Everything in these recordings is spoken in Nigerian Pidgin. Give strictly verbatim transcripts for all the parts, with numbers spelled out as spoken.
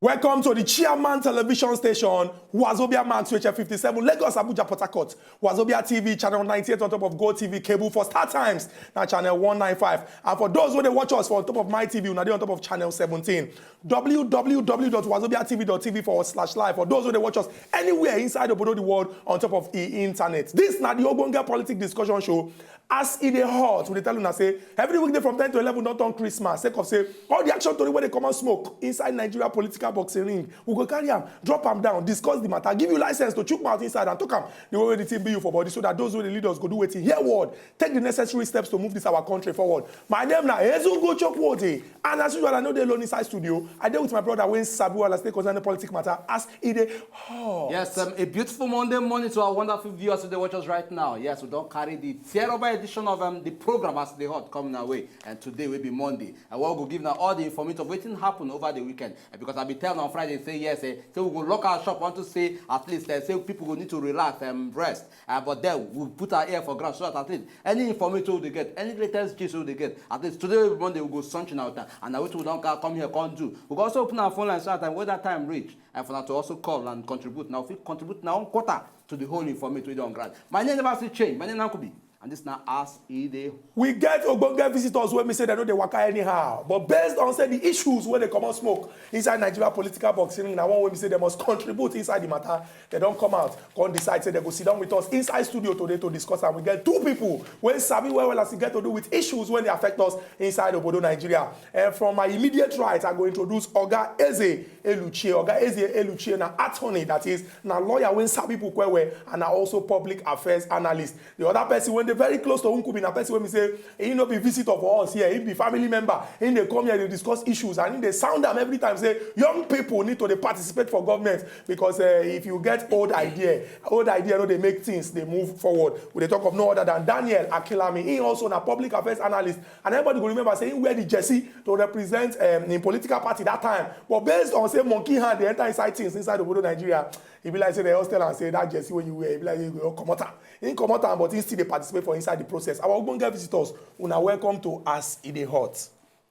Welcome to the Chairman Television Station, Wazobia Max, H F fifty-seven, Lagos, Abuja, Port Harcourt. Wazobia T V, channel ninety-eight on top of Go T V cable for Star Times, now channel one ninety-five. And for those who they watch us for on top of My T V, una dey on top of channel seventeen. W W W dot wazobia T V dot T V forward slash live. For those who they watch us anywhere inside the world on top of the internet. This na the Ogbonge Politic Discussion Show. As e dey hot, we dey tell una say every weekday from ten to eleven don turn Christmas, sake of say all the action tori wey dey comot smoke inside Nigeria political boxing ring, we go carry am, drop am down, discuss the matter, give you license to chook mouth inside and talk am the way wey the thing be you for body, so that those wey dey lead us go do wetin? Hear word, take the necessary steps to move this our country forward. My name na Ezungo Chokwote, and as usual, I no dey alone inside studio. I dey with my brother wey sabi well as take concern the politic matter as e dey hot. Yes, um, a beautiful Monday morning to our wonderful viewers who dey watch us right now. Yes, we don carry the tear rubber edition of um, the program as e dey hot coming our way. And today will be Monday. And we go give now all the information of wetin happen over the weekend. And because I be tell on Friday, say yes, eh, say we go lock our shop, want to say at least eh, say people go need to relax and rest. Uh, but then we put our ear for ground so that at least any information we dey get, any latest gist we dey get, at least today will be Monday, we go sunshine out. And na wetin we don ca- come here come do. We go also open our phone line so that time when that time reach, and for now to also call and contribute. Now if you contribute now one quarter to the whole information we don grant. My name never still change. My name na Kubi. And this now as e dey. We get ogbonge visitors wey be say dem no dey waka anyhow, but based on say the issues wey dey comot smoke inside Nigeria political boxing, na one wey be say dem must contribute inside the matter. Dem don come out, come decide say dem go sit down with us inside studio today to discuss am. We get two people wey sabi well well as e get to do with issues wey dey affect us inside obodo Nigeria. And from my immediate right, I go introduce Oga Eze Eluchie. Oga Eze Eluchie na attorney, that is, na lawyer wey sabi book well well, and na also public affairs analyst. The other person wey dey very close to Nkubi na person wey be say he no be visitor for us here. He be family member. He dey come here, dey discuss issues, and he dey sound am every time say young people need to dey participate for government because uh, if you get old idea, old idea no dey make things dey move forward. We dey talk of no other than Daniel Akinlami. He also na public affairs analyst, and everybody go remember say he wear the jersey to represent um, him political party that time. But based on say monkey hand dey enter inside things inside obodo Nigeria, e be like say dem just tell am say that jersey wey you wear, e be like say you go comot am. He comot am, but he still dey participate for inside the process. Our ogbonge visitors, una welcome to As E Dey Hot.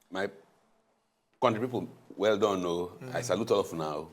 My country people, well done. No, I salute all of now.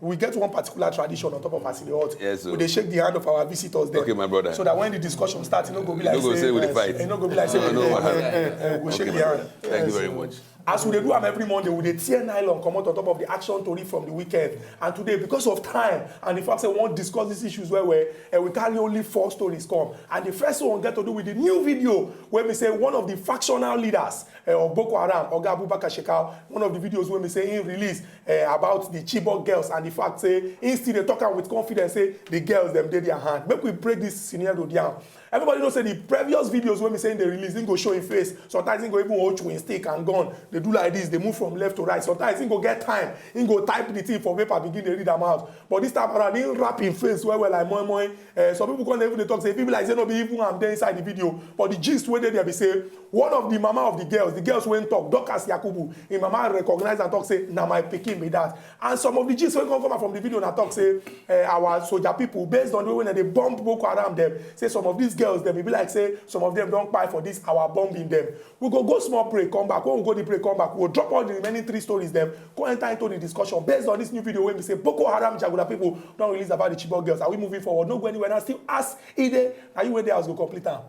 We get one particular tradition on top of As E Dey Hot. Yes, sir. We dey shake the hand of our visitors dem. Okay, my brother. So that when the discussion start, e no go be You like no go say we dey fight. E no go be like say No, no, eh, wahala. eh, eh, eh, we go shake the hand. Thank you very much. As we dey do am every Monday, we dey tear nylon comot on top of the action tori from the weekend. And today, because of time and the fact say we wan discuss these issues well well, and we carry only four stories come. And the first one get to do with the new video wey be say one of the factional leaders uh, of Boko Haram, Oga Abubakar Shekau, one of the videos wey be say he release uh, about the Chibok girls and the fact say he still dey talk am with confidence say the girls dem dey their hand. Make we break this scenario down. Everybody know say the previous videos wey be say he dey release, he go show him face. Sometimes he go even hold chewing stick and gun. They do like this, they move from left to right. Sometimes he go get time, he go type the thing for paper, begin dey read am out. But this time around, he wrap him face well well like moi moi. Uh, some people come dey even dey talk say e be like say no be even am dey inside the video. But the gist wey dey there be say one of the mama of the girls, the girls wey talk, Dorcas Yakubu, him mama recognize and talk say na my pikin be that. And some of the gist wey come come out from the video na talk say uh, our soldier people, based on the way wey dem dey bomb Boko Haram dem, say some of these girls dem, e be like say some of them don kpai for this our bombing dem. We go go small break, come back. When we go the break, come back, we go drop all the remaining three stories dem, go enter into the discussion based on this new video wey be say Boko Haram Jaguda people don release about the Chibok girls. Are we moving forward? No go anywhere. Na still As E Dey, na you wey dey house go complete am.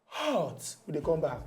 Hot, we dey come back.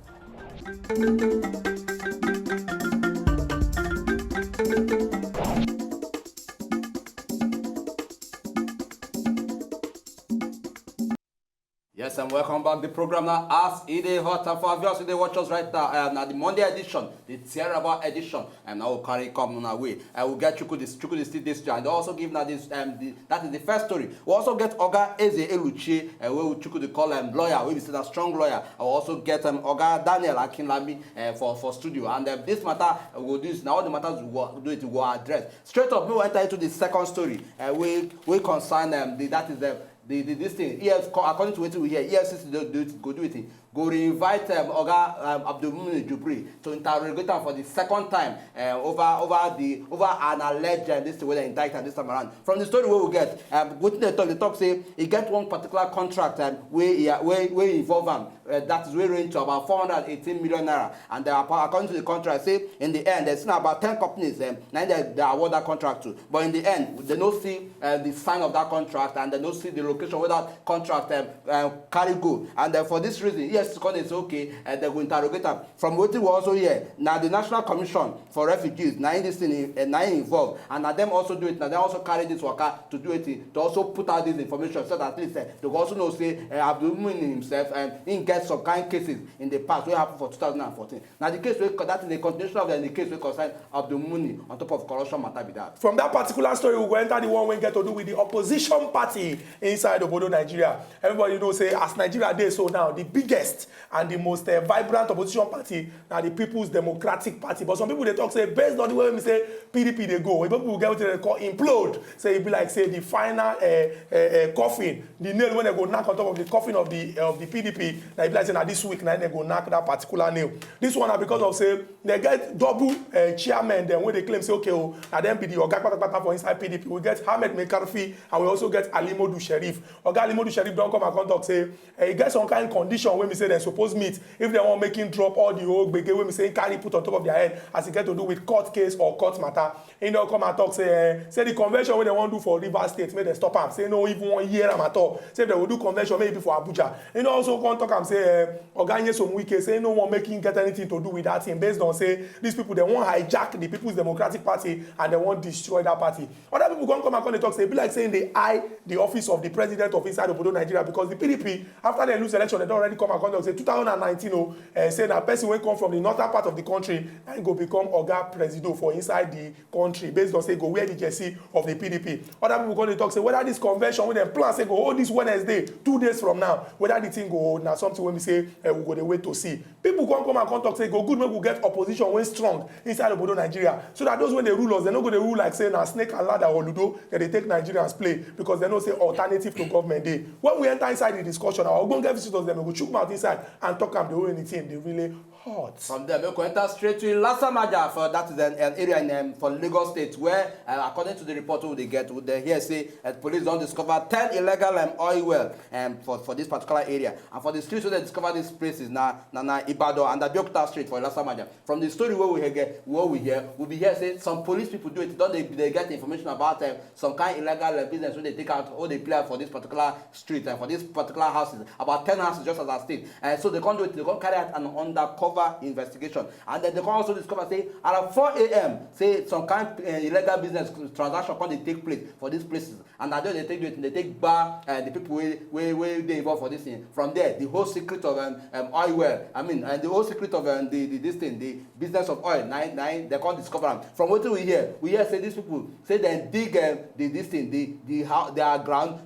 Yes, and welcome back. The program now As E Dey Hot. And for our viewers who dey watch us right now, um, na the Monday edition, the Tierraba edition, and I will carry come on our way. I will get Chuku this Chuku this this and also give now this um the, that is the first story. We also get Oga Eze Eluchie, uh, we will Chuku the call um, lawyer, we will say that strong lawyer. I will also get um, Oga Daniel Akinlami uh, for for studio, and um, this matter uh, we will do is now all the matters we will do it we will address straight up. We will enter into the second story. Uh, we we concern um, the, that is the the, the, this thing, E F, co- according to what we hear, E F C C do, do, go do it. Go re-invite um, Oga um, Abdulmumin Jubri to interrogate him for the second time uh, over over the over an alleged um, this thing wey dem indict am this time around. From the story wey we get, um, wetin dem talk, dem talk say e get one particular contract um, wey e wey wey involve am Uh, that is wey range to about four hundred eighteen million naira, and uh, according to the contract, say in the end, there's still about ten companies um, na they, they award that contract to, but in the end, they no see uh, the sign of that contract, and they no see the location where that contract um, um, carry go, and uh, for this reason, yes, come dey say okay, uh, they go interrogate am. From wetin we also hear, na the National Commission for Refugees na in this thing uh, na in involve, and na them also do it, na them also carry this waka to do it, to also put out this information so that at least uh, they go also know say uh, Abdul Mumin himself and he get some kind cases in the past wey happen for two thousand and fourteen. Na the case wey that is the continuation of the case wey concern Abdul Mumin on top of corruption matter be that. From that particular story, we go enter the one wey get to do with the opposition party inside obodo Nigeria. Everybody know say as Nigeria dey so now, the biggest and the most uh, vibrant opposition party na the People's Democratic Party. But some people dey talk say based on the way we say P D P dey go, people get wetin dem call implode. Say e be like say the final uh, uh, uh, coffin, the nail wey dem go knock on top of the coffin of the uh, of the P D P, na e be like say na this week na dem go knock that particular nail. This one na because of say dem get double uh, chairman dem wey dey claim say okay o, na dem be the oga patapata for inside P D P. We get Ahmed Makarfi and we also get Alimodu Sheriff. Oga Alimodu Sheriff don come and come talk say eh, e get some kind condition wey be say dem suppose meet if dem wan make him drop all the whole gbege wey be say him carry put on top of their head as e get to do with court case or court matter. He don come and talk say eh, say the convention wey dem wan do for Rivers State, make dem stop am, say no even wan hear am at all, say if dem go do convention, make e be for Abuja. He don also come talk am say eh, Oga Nyesom Wike say he no wan make him get anything to do with that thing, based on say these people dem wan hijack the People's Democratic Party and dem wan destroy that party. Other people come come and come dey talk say e be like say im dey eye the office of the president of inside obodo Nigeria, because the P D P, after dem lose election, dem don already come and come talk say two thousand and nineteen o, eh, say na person wey come from the northern part of the country na im go become oga presido for inside the country, based on say e go wear the jersey of the P D P. Other people come dey talk say whether this convention wey dem plan say go hold this Wednesday, two days from now, whether the thing go hold, na something wey be say eh, we go dey wait to see. People come come and come talk say e go good make we get opposition wey strong inside obodo Nigeria, so that those wey dey rule us, dem no go dey rule like say na snake and ladder or ludo dem dey take Nigerians play, because dem know say alternative to government dey. When we enter inside the discussion, our ogbonge visitors dem go chook mouth inside and talk am the way anything dey really hot. From there, make we enter straight to Ilasamaja for that is an, an area in um, for Lagos State where, uh, according to the report we dey get, we dey hear say uh, police don discover ten illegal um, oil well um, for for this particular area, and for the streets wey dem discover these places na na na Ibadan and Abeokuta Street for Ilasamaja. From the story wey we hear, wey we hear, we be hear say some police people do it. Don dey dey get information about um, some kind illegal uh, business wey dey take out, wey dey play out for this particular street and for this particular houses, about ten houses just as I state. And so they come do it, they come carry out an undercover investigation. And then they come also discover say around four a.m. say some kind uh, illegal business transaction come dey take place for these places. And na there they take do it, they take gba uh, the people wey wey wey dey involved for this thing. From there, the whole secret of um, um, oil well, I mean, and the whole secret of um, the, the this thing, the business of oil, na na they come discover am. From wetin we hear, we hear say these people say dem dig um, the this thing, the the how their ground,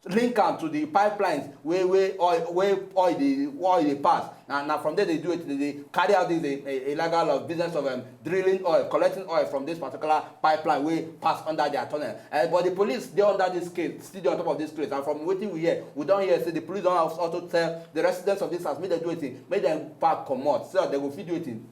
link am to the pipelines wey wey oil wey oil dey oil dey pass. Na na from there they do it, they dey carry out this uh, illegal of business of um, drilling oil, collecting oil from this particular pipeline wey pass under their tunnel. Uh, but the police dey under this case, still dey on top of this case, and from wetin we hear, we don hear say the police don also tell the residents of this house make dem do wetin, make dem pack comot so that dem go fit do wetin, dem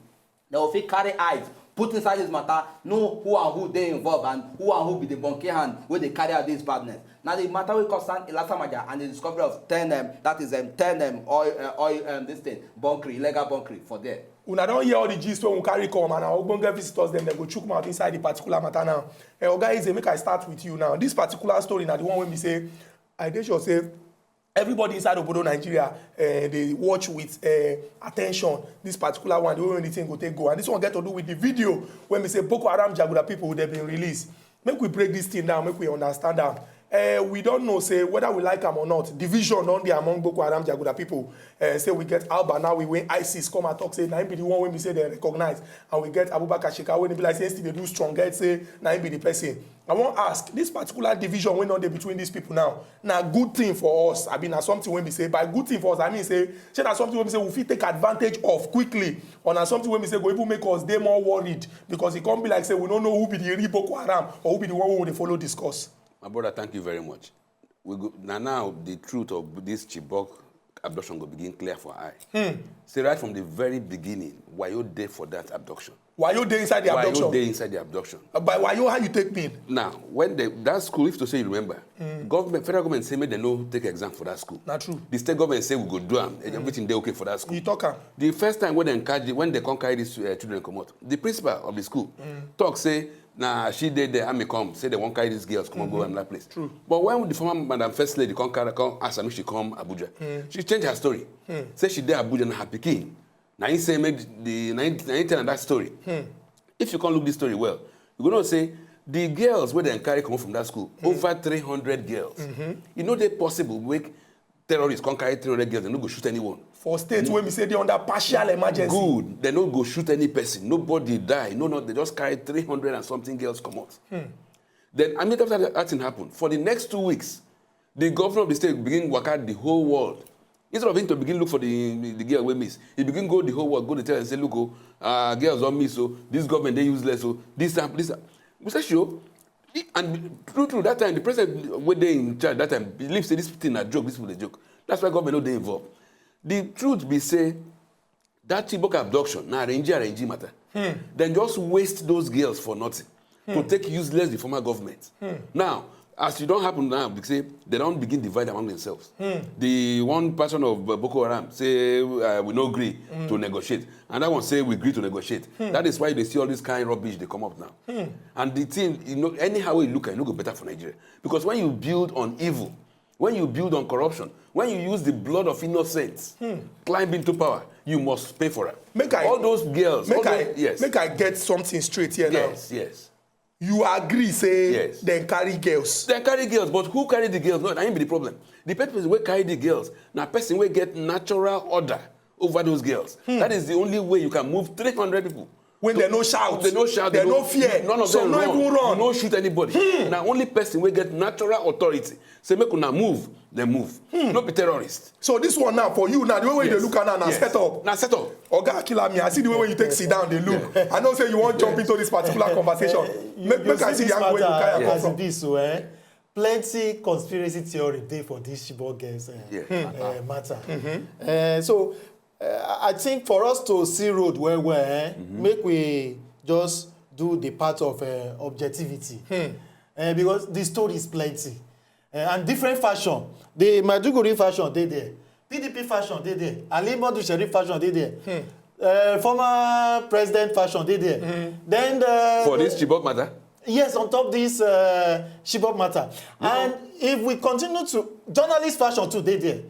go fit carry eyes put inside this matter, know who and who dey involved and who and who be the monkey hand wey dey carry out this badness. Na the matter wey concern Ilasamaja and the discovery of ten um, that is um, ten um, oil uh, oil um, this thing, bunkering, illegal bunkering for there. Una don hear all the gist wey we carry come, and our ogbonge visitors dem dem go chook mouth inside the particular matter now. Eh, Oga Eze, make I start with you now. This particular story na the one wey be say I dey sure say everybody inside obodo Nigeria eh, dey watch with eh, attention this particular one, the way wey the thing go take go, and this one get to do with the video wey be say Boko Haram jaguda people dem bin release. Make we break this thing down, make we understand am. Uh, we don know say whether we like am or not, division don dey among Boko Haram jaguda people. Uh, say we get Al Banawi wey ISIS come and talk say na him be the one wey be say dem recognize, and we get Abubakar Shekau wey be like say him still dey do strong head say na him be the person. I wan ask, this particular division wey don dey between these people now, na good thing for us? Abi na something wey be say, by good thing for us, I mean say, shey na something wey be say we fit take advantage of quickly, or na something wey be say go even make us dey more worried, because e come be like say we no know who be the real Boko Haram or who be the one wey we dey follow discuss. My brother, thank you very much. We go, na now the truth of this Chibok abduction go begin clear for eye. Hmm. Say right from the very beginning, Wayo dey for that abduction. Wayo dey inside the Wayo abduction. Dey inside the abduction. Uh, by wayo, how you take mean? Now, when they, that school, if to say you remember, government, federal government say make dem no take exam for that school. Na true. The state government say we go do am, everything dey okay for that school. You talk am. The first time when dem carry, when they come carry these uh, children comot, the principal of the school talk say na she dey there, army come say they wan carry these girls comot go another place. True. But when the former madam first lady come carry come ask her make she come Abuja, she change her story. Say she dey Abuja na her pikin. Na him say make the na him, na him tell am that story. If you come look this story well, you go know say the girls wey dem carry comot from that school, over three hundred girls. E no dey possible make terrorists come carry three hundred girls, dem no go shoot anyone. For state wey be say dey under partial emergency. Good, dem no go shoot any person, nobody die, no, no, they just carry three hundred and something girls comot. Then immediately after that, that thing happen, for the next two weeks, the governor of the state begin waka the whole world. Instead of him to begin look for the the girl wey miss, he begin go the whole world, go dey tell dem say, look o, uh, girls don miss o, this government dey useless o, this and this. We say sure. And true true, that time the president wey dey in charge that time believe say this thing na joke, this people dey joke. That's why government no dey involved. The truth be say that Chibok abduction na arrange arrange matter. Dem just waste those girls for nothing to take useless the former government. Now, as e don happen now, be say they don begin divide among themselves. The one person of uh, Boko Haram say uh, we no gree to negotiate, and that one say we gree to negotiate. That is why you dey see all this kind rubbish dey come up now. And the thing, you know, anyhow you look at it, e no go better for Nigeria, because when you build on evil, when you build on corruption, when you use the blood of innocents climb into power, you must pay for it. Make I- All those girls, Make all I those, yes, make I get something straight here now. Yes, yes. You agree say Yes. dem carry girls. Dem carry girls, but who carry the girls? No, na him be the problem. The person wey carry the girls na person wey get natural order over those girls. That is the only way you can move three hundred people. When dem no shout, Dem no shout, dem dem no no- fear. None of Some them no run. Even run. Dem no shoot anybody. Na only person wey get natural authority say make una move, dem move. No be terrorist. So this one now for you now, the way wey you dey Yes. Look at now na Yes. Set up. Na set up. Oga Akilami, I see the way wey you take sit down dey look. I know say you wan jump into this particular conversation. Make You make I see this the angle wey you matter carry come as from. This, so, eh? Plenty conspiracy theory dey for this Chibok girls eh, Yeah. eh, matter. Eh, so eh, I think for us to see road well well, eh, make we just do the part of eh, objectivity. Eh, because the story is plenty. Eh, and different faction. The Maiduguri faction dey there. P D P faction dey there. Ali Modu Sharif faction dey there. Eh, former president faction dey there. Then the, For this Chibok matter, Yes, on top this uh, Chibok matter. And if we continue to, journalist faction too dey there.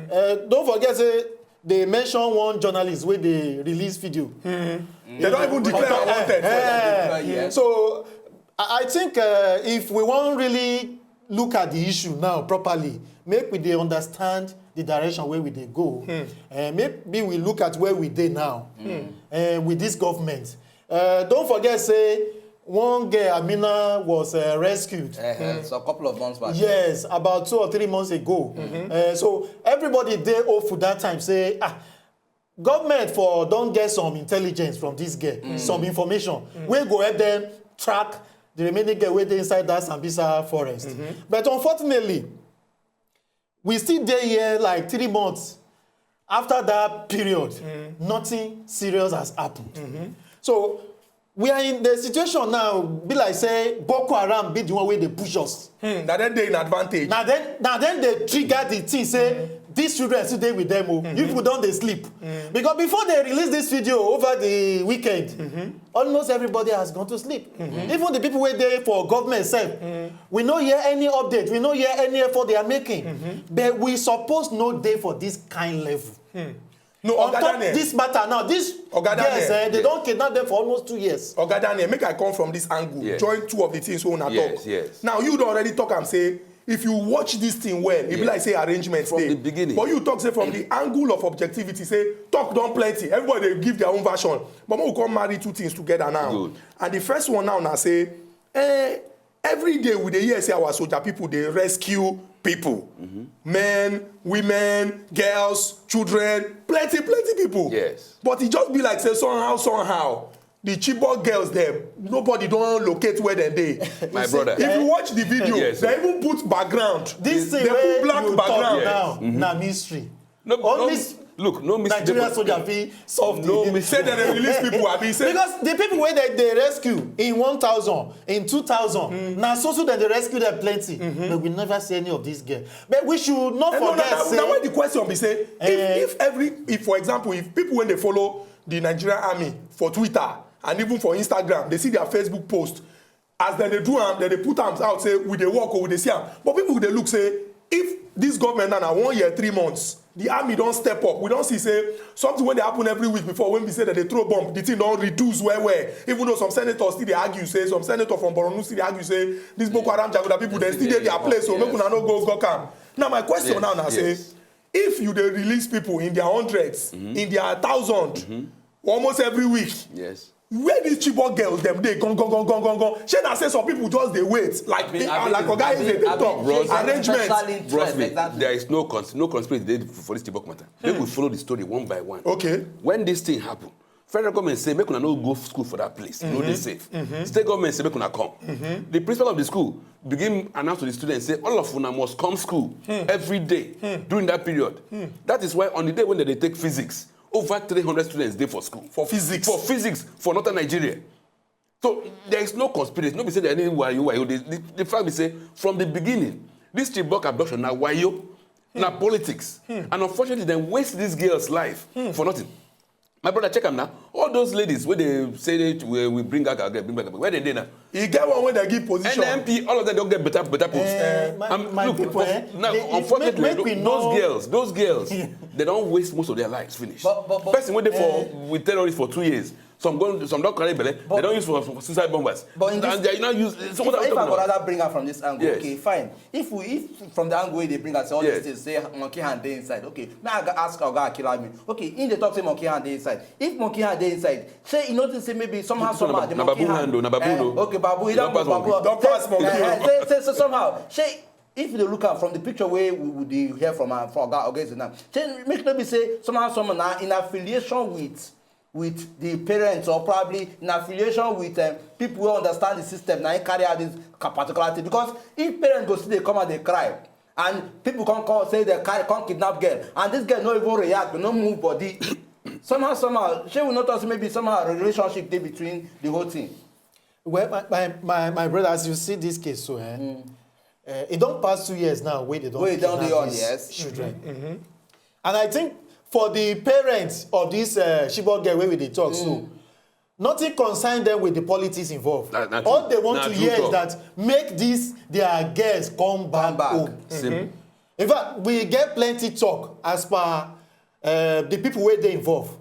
Uh, don't forget say they mention one journalist wey dey release video. They don even declare am wanted. Eh, Yes. So I I think uh, if we wan really look at the issue now properly, make we dey understand the direction wey we dey go. Uh, maybe we look at where we dey now uh, with this government. Uh, don't forget say one girl, Amina, was uh, rescued. Uh-huh. So a couple of months back. Yes, about two or three months ago. Uh, so everybody dey hopeful that time say ah, government for don get some intelligence from this girl, some information wey go help them track the remaining girl wey dey inside that Sambisa forest. But unfortunately, we still dey here like three months after that period. Nothing serious has happened. So we are in the situation now, be like say Boko Haram be the one wey dey push us. Hmm, na dem dey in advantage. Na then na then dey trigger the thing say these children still dey with them o. You people don dey sleep. Because before they release this video over the weekend, almost everybody has gone to sleep. Even the people wey dey for government sef, we no hear any update, we no hear any effort they are making. But we suppose no dey for this kind level. No, On Oga top Daniel. This matter now, this Oga girls Daniel. Eh, they don kidnap them for almost two years. Oga Daniel, make I come from this angle. Yes. Join two of the things wey una Yes, talk. Yes. Now you don already talk am say if you watch this thing well, e be Yes. Like say arrangement From dey. The beginning. But you talk say from the angle of objectivity, say talk don plenty. Everybody dey give their own version. But make we come marry two things together now. Good. And the first one now na say, eh, every day we dey hear say our soldier people dey rescue people, men, women, girls, children, plenty plenty people. Yes. But e just be like say somehow somehow the Chibok girls dem, nobody don locate where dem dey. My brother. If you watch the video, Yes. They even put background. This thing They wey put black you background. Talk now na mystery. No, Only no. s- Look, no miss. Nigeria soldier fit solve the. No miss. Say dem dey release people, abi say. Because the people wey dem dey rescue in one thousand, in two thousand, na so so dem dey rescue them plenty. But we never see any of this girl. But we should not forget say. Na why the question be say, if, if every, if, for example, if people wey dey follow the Nigerian army for Twitter and even for Instagram, dey see their Facebook post, as dem dey do am, dem dey put am out say we dey work or we dey see am. But people dey look say if this government now na one year, three months, the army don step up. We don see say something wey dey happen every week before, when be say dem dey throw bomb, the thing don reduce well well. Even though some senators still dey argue say, some senators from Borno still dey argue say this Boko Haram jaguda people dem still dey their place, so make una no go gawk am. Now my question now na say, if you dey release people in their hundreds, in their thousand, almost every week, yes, where these Chibok girls dem dey? Gone, gone, gone, gone, gone, gone. Shey na say some people just dey wait, like, like Oga Eze dey talk. Arrangement. Bros, there is no cons-, no conspiracy dey for this Chibok matter. Make we follow the story one by one. Okay. When this thing happen, federal government say make una no go school for that place, no dey safe. State government say make una come. The principal of the school begin announce to the students say all of una must come school every day during that period. That is why on the day when dem dey take physics, over three hundred students dey for school. For physics? For physics for northern Nigeria. So there is no conspiracy. No be say there any wayo wayo. The, the, the fact be say from the beginning, this Chibok abduction na wayo, na politics. And unfortunately, dem waste this girl's life for nothing. My brother, check am now. All those ladies wey dey say that we, we bring back our girl, bring back our girl, where dem dey now? E get one wey dem give position. N N P, all of them don get better, better post. Eh, my, my people, eh, now, unfortunately, those girls, those girls, they don waste most of their lives finish. But, but, but, person wey dey for, eh, with terrorists for two years, some go, some don carry belle, they don use for, for suicide bombers. But in this, and they now use, so what are we talking about? If I go rather bring am from this angle, yes, okay, fine. If we, if from the angle wey dey bring us all these things, say monkey hand dey inside. Okay, now I go ask Oga Akinlami. Okay, in the talk say monkey hand dey inside. If monkey hand dey inside, say you notice say maybe somehow, somehow the monkey hand. Na baboon hand o, na baboon o. Eh, okay, baboon. You don pass monkey. Don pass monkey. Eh, say, say, so somehow, say if you dey look am from the picture wey we, we dey hear from, uh, from Oga Oga Eze now, say make no be say somehow, somehow na in affiliation with with the parents, or probably in affiliation with, um, people wey understand the system, na him carry out this particular thing. Because if parents go still dey come and dey cry, and people come, come say they carry, come kidnap girl, and this girl no even react, no move body, somehow, somehow, shey we no talk say maybe somehow relationship dey between the whole thing? Well, my, my, my, my brother, as you see this case so, eh, eh, e don pass two years now wey they don kidnap these children. And I think for the parents of this, uh, Chibok girl wey we dey talk so, nothing concern them with the politics involved. All they want to hear is that make these their girls come back home. In fact, we get plenty talk as per, uh, the people wey dey involved,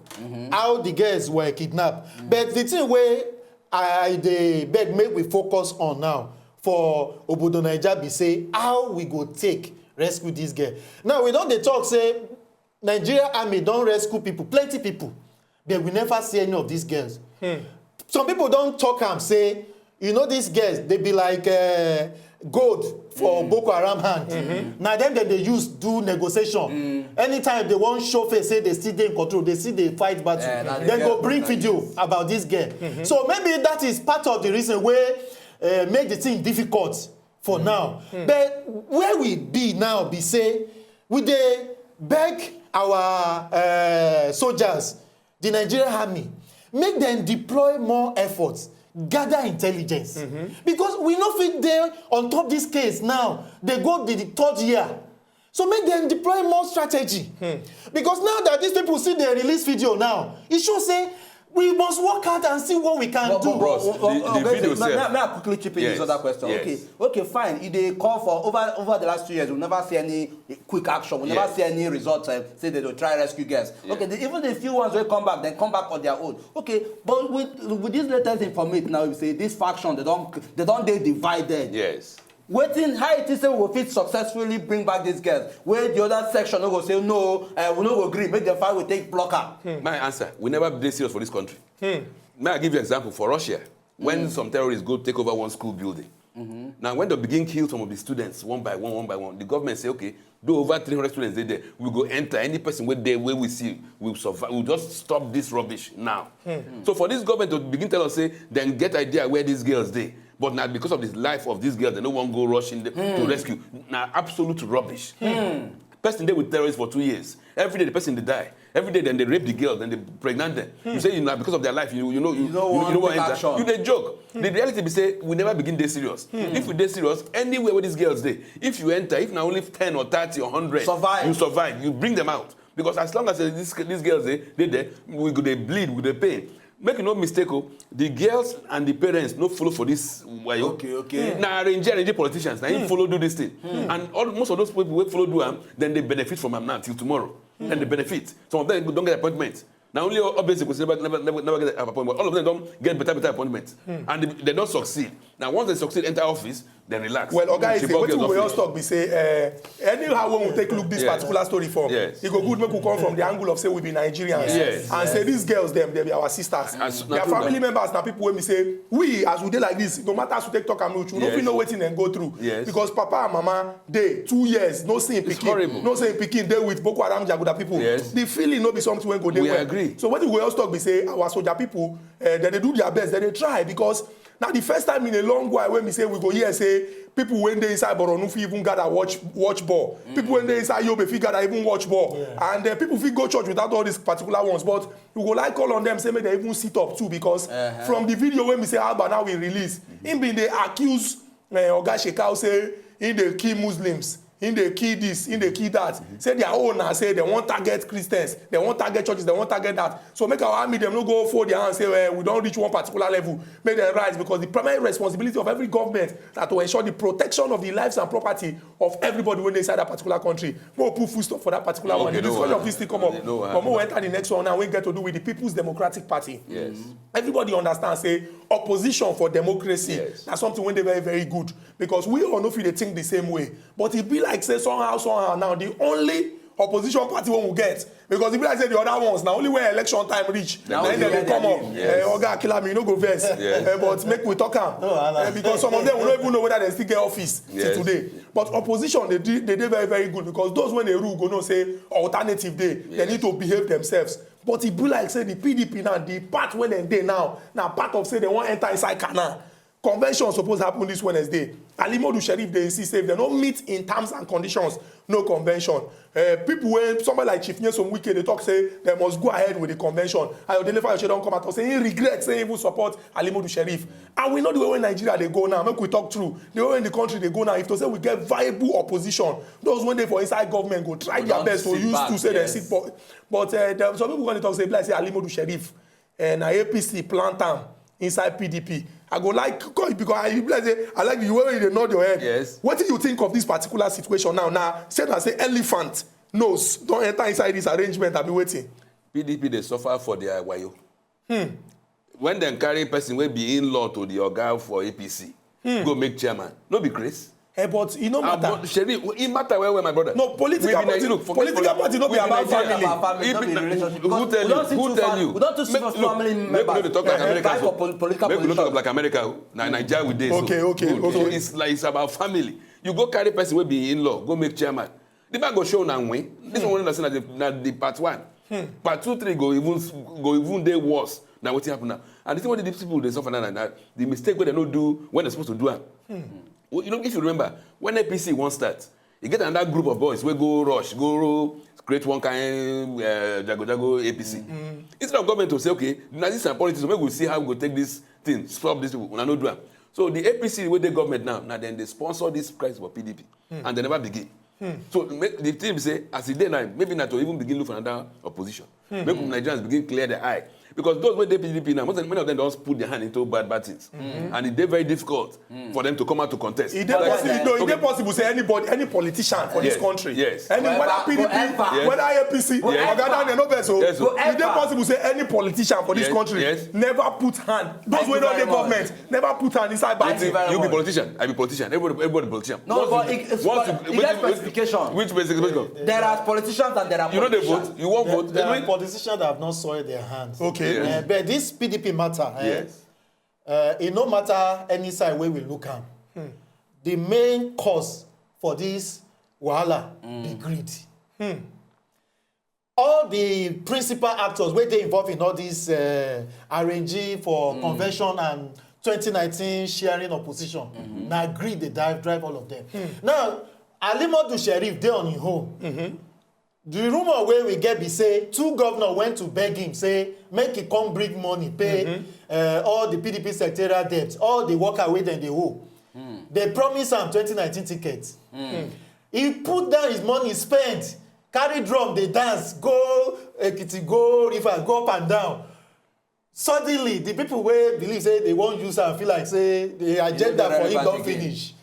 how the girls were kidnapped. But the thing wey I dey beg make we focus on now for Obodo Naija be say how we go take rescue this girl. Now we don dey talk say Nigeria army don rescue people, plenty people, but we never see any of these girls. Some people don talk am say, you know, these girls, they be like, uh, gold for Boko Haram hand. Na them dem dey use do negotiation. Anytime they wan show face say they still dey in control, they still dey fight battle, dem go bring video about this girl. So maybe that is part of the reason wey, uh, make the thing difficult for now. But where we be now be say we dey beg our, uh, soldiers, the Nigerian army, make dem deploy more efforts, gather intelligence. Because we no fit dey on top this case now. They go the, the third year. So make dem deploy more strategy. Because now that these people see the release video now, e show say we must work out and see what we can do. But, but, but, the, the video sef. May, may I quickly chip in this other question? Yes. Okay, okay, fine. E dey call for over, over the last two years, we never see any quick action. We never see any result. Uh, say they dey try rescue girls. Okay, the, even the few ones wey come back, dem come back on their own. Okay, but with, with this latest informate now, we say this faction, they don, they don dey divided. Yes. Wetin, how it is say we go fit successfully bring back these girls? Wey the other section no go say no, uh, we no go gree, make dem fight, we take block am. My answer, we never dey serious for this country. May I give you example? For Russia, when some terrorists go take over one school building, now when they begin kill some of the students one by one, one by one, the government say, okay, do over three hundred students dey there, we go enter. Any person wey dey, wey we see, we survive. We just stop this rubbish now. So for this government to begin tell us say dem get idea where these girls dey, but na because of the life of these girls, they no wan go rush in the, to rescue. Na absolute rubbish. Person dey with terrorists for two years. Every day the person dey die. Every day then they rape the girl, then they pregnant them. You say you know because of their life, you you know you, You no you, wan you no wan take enter. Action. You dey joke. The reality be say we never begin dey serious. If we dey serious, anywhere where these girls dey, if you enter, if na only ten or thirty or hundred, Survive. You survive. You bring them out. Because as long as uh, these these girls dey dey there, we go dey bleed, we go dey pain. Make you no mistake o, the girls and the parents no follow for this wayo. Okay, okay. Na arrange arrange politicians, na him follow do this thing. And all, most of those people wey follow do am, then they benefit from am now till tomorrow. And they benefit. Some of them don get appointment. Na only obviously go never never never never get appointment. All of them don get better better appointment. And they, they don succeed. Now once they succeed enter office, then relax. Well, oga, is Chibok wetin girls we don just finish. Talk be say uh, anyhow when we take look this Yes. Particular story from, Yes. E go good make we come from the angle of say we be Nigerians Yes. and say these girls dem dem be our sisters. As- na Their true family na. Members na people wey be say we as we dey like this, no matter as we take talk am reach, we no Yes. fit know wetin dem go through. Yes. Because papa and mama dey two years, no see him It's pikin, horrible. No see him pikin dey with Boko Haram jaguda people. Yes. The feeling no be something wey go dey We well. Agree. So wetin we just talk be say our soldier people, uh, dem dey do their best, dem dey try because na the first time in a long while wey we say we go hear say people wey dey inside Borno fit even gather watch watch ball. People wey dey inside Yobe fit gather even watch ball. And uh, people fit go church without all these particular ones. But we go like call on them say make they even sit up too because from the video wey we say Alba now we release, him been dey accuse uh, Oga Shekau say he dey kill Muslims, he dey kill this, he dey kill that. Say their own na say they wan target Christians, they wan target churches, they wan target that. So make our army dem no go fold their hand say, "Eh, we don reach one particular level, make dem rise," because the primary responsibility of every government na to ensure the protection of the lives and property of everybody wey dey inside that particular country. Make we put full stop for that particular one. Okay, The no discussion wahala. Fit still come up, No wahala. But make we enter the next one now wey get to do with the People's Democratic Party. Yes. Everybody understand say opposition for democracy Yes. Na something wey dey very very good because we all no fit dey think the same way, but e be like say somehow somehow now the only opposition party wey we get, because e be like say the other ones na only when election time reach na only im dem dey when come they up. leave. Yes. Eh, Oga Akilami, you no go vex. Yes. Eh, but make we talk am. No wahala. Eh, because some of them we no even know whether they still get office till Yes. Today. But opposition dey dey dey very very good because those wey dey rule go know say alternative dey. They Yes. Need to behave themselves. But e be like say the P D P now, the part wey dem dey now, na part of say they wan enter inside canal. Convention suppose happen this Wednesday. Ali Modu Sheriff dey insist say if dem no meet in terms and conditions, no convention. Uh, people wey somebody like Chief Nyesom Wike dey talk say they must go ahead with the convention. Ayodele Fayose don come out talk say he regret say he even support Ali Modu Sheriff. And we know the way wey Nigeria dey go now. Make we talk true. The way wey the country dey go now, if to say we get viable opposition, those wey dey for inside government go try their don best to sit use back, to say they yes. Sit. But, but uh, there, some people gonna talk say be like say Ali Modu Sheriff uh, na A P C plant am inside P D P. I go like because I be like say I like the way you dey nod your head. Yes. Wetin you think of this particular situation now? Now say na say elephant nose don enter inside this arrangement. I be waiting. P D P dey suffer for their wayo. When dem carry person wey be in-law to the oga for A P C, go make chairman, no be craze? Eh, but e no Ah, matter. but Sheriff, e matter well well, my brother. No, political We be party, Nige-, look, forget political politics. Party no be We be about Nigerians. Family. About family, If no be na- relationship. Who Because tell we you? don see Who too tell far- you? we don too see Make- much look, family make member. we no dey talk like Eh, America. Fight for pol- political Make we no talk position. Like America. Na Nigeria we dey. Okay, So, okay, good. So okay. It's like it's about family. You go carry person wey be in-law, go make chairman. The man go show una win. This one wey una say na the na the part one. Part two, three go even go even dey worse. Na wetin happen now. And the thing wey these people dey suffer now na na the mistake wey dem no do when dem suppose to do am. Well, you know, if you remember, when A P C wan start, e get another group of boys wey go rush, go create one kind uh, jago jago A P C. Instead of government to say, "Okay, na this na politics, make we see how we go take this thing, stop these people," una no do am. So the A P C wey dey government now, na dem dey sponsor this crisis for P D P, and dem never begin. So make, the thing be say, as e dey now, maybe na to even begin look for another opposition. Make Nigerians begin clear their eye. Because those wey dey P D P now, most of, many of them don put their hand into bad bad things, and e dey very difficult for them to come out to contest. E dey Like- possible, no, e dey Okay. Possible say anybody, any politician for this Yes, country, yes. any whether Whoever- P D P, whoever. Whether A P C, Whoever. Oga Daniel no vex o. Yes. E dey possible say any politician for this Yes, country yes. Never put hand. Those Thank wey you don very dey much. Government never put hand inside bag. Thank you very You be much. Politician, I be politician. Everybody, everybody be politician. No, Once but you- it- it's once but you- it which- gets which- specification. Which specification? There are politicians and there are You know they politicians. Vote. You won't There, vote. there are Anyway, politicians that have not soiled their hands. Okay. Yes. Uh, but this P D P matter, eh, Yes. Uh, e no matter any side wey we look am, the main cause for this wahala be greed. All the principal actors wey dey involved in all this uh, arranging for convention and twenty nineteen sharing opposition, na greed dey drive drive all of them. Now, Alimodu Sheriff dey on im own. The rumor wey we get be say two governors went to beg him say make he come bring money pay uh, all the P D P secretarial debt, all the worker wey dem dey owe. They promise am twenty nineteen ticket. He put down his money, spend, carry drum dey dance, go Ekiti, go River, go up and down. Suddenly, the people wey believe say they wan use am feel like say the agenda for him don finish.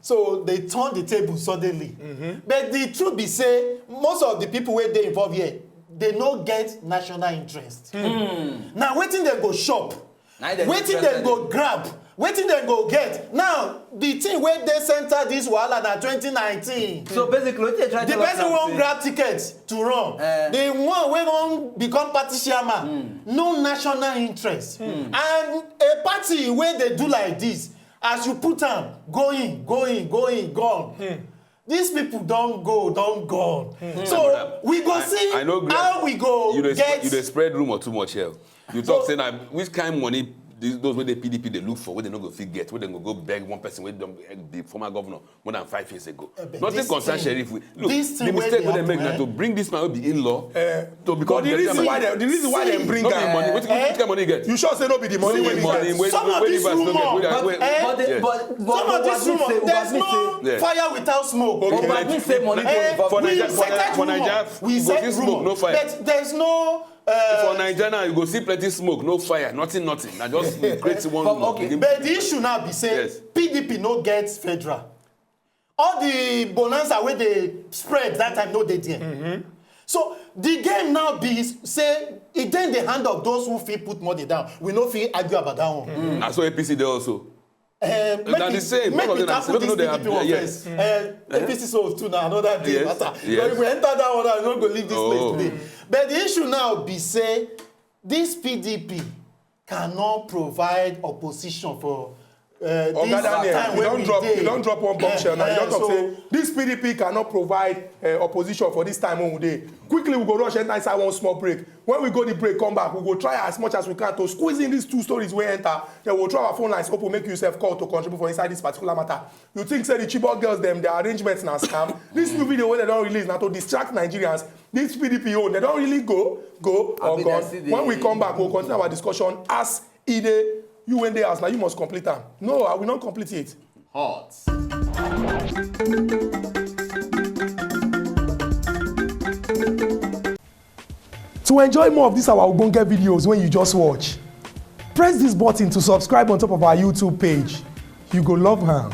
So they turn the table suddenly. But the truth be say most of the people wey dey involved here, they no get national interest. Na wetin dem go chop, wetin dem go grab, wetin dem go get. Now, the thing wey dey center this wahala na twenty nineteen. So basically, wetin they try to The person wan grab ticket to run. The one wey wan become party chairman, no national interest. And a party wey dey do like this, as you put am, going, going, going, gone. These people don go, don gone. So we go see how we go get. You dey spread rumor too much here. You talk say na which kind money those wey dey P D P dey look for, wey dem no go fit get, wey dem go go beg one person wey don be former governor more than five years ago. Nothing concern Sheriff. Look, the mistake wey dem make na to bring this man wey be in-law to become the reason why dem, the reason why dem bring am. No be money. Which kind money you get? You sure say no be the money wey he get? Some of this rumor, but some of this rumor, there's no fire without smoke. Okay. But we say money dey involved. For Naija, for Naija, we set rumor, but there's no. For Naija now, you go see plenty smoke, no fire, nothing, nothing. Na just we create one rumor. But the issue now be say P D P no get federal. All the bonanza wey dey spread that time no dey there. So the game now be say e dey in the hand of those who fit put money down. We no fit argue about that one. Na so A P C dey also. Uh, na the same. Make we tackle this P D P one first. Uh, A P C solve too na another day matter. But if we enter that one, I no go leave this place today. But the issue now be say this P D P cannot provide opposition for uh, Oga Daniel, you don drop, you don drop one bombshell now. You don talk say this P D P cannot provide uh, opposition for this time wey we dey. Quickly, we go rush enter inside one small break. When we go the break, come back, we go try as much as we can to squeeze in these two stories wey enter. Then we go try our phone lines open, make you sef call to contribute for inside this particular matter. You think say the Chibok girls dem, their arrangements na scam? This new video wey dem don release na to distract Nigerians. This P D P own, dem don really go, go or gone? When we come back, we go continue our discussion as e dey. You wey dey house na, you must complete am. No, I will not complete it. Hot. To enjoy more of these our ogbonge videos wey you just watch, press this button to subscribe on top of our YouTube page. You go love am.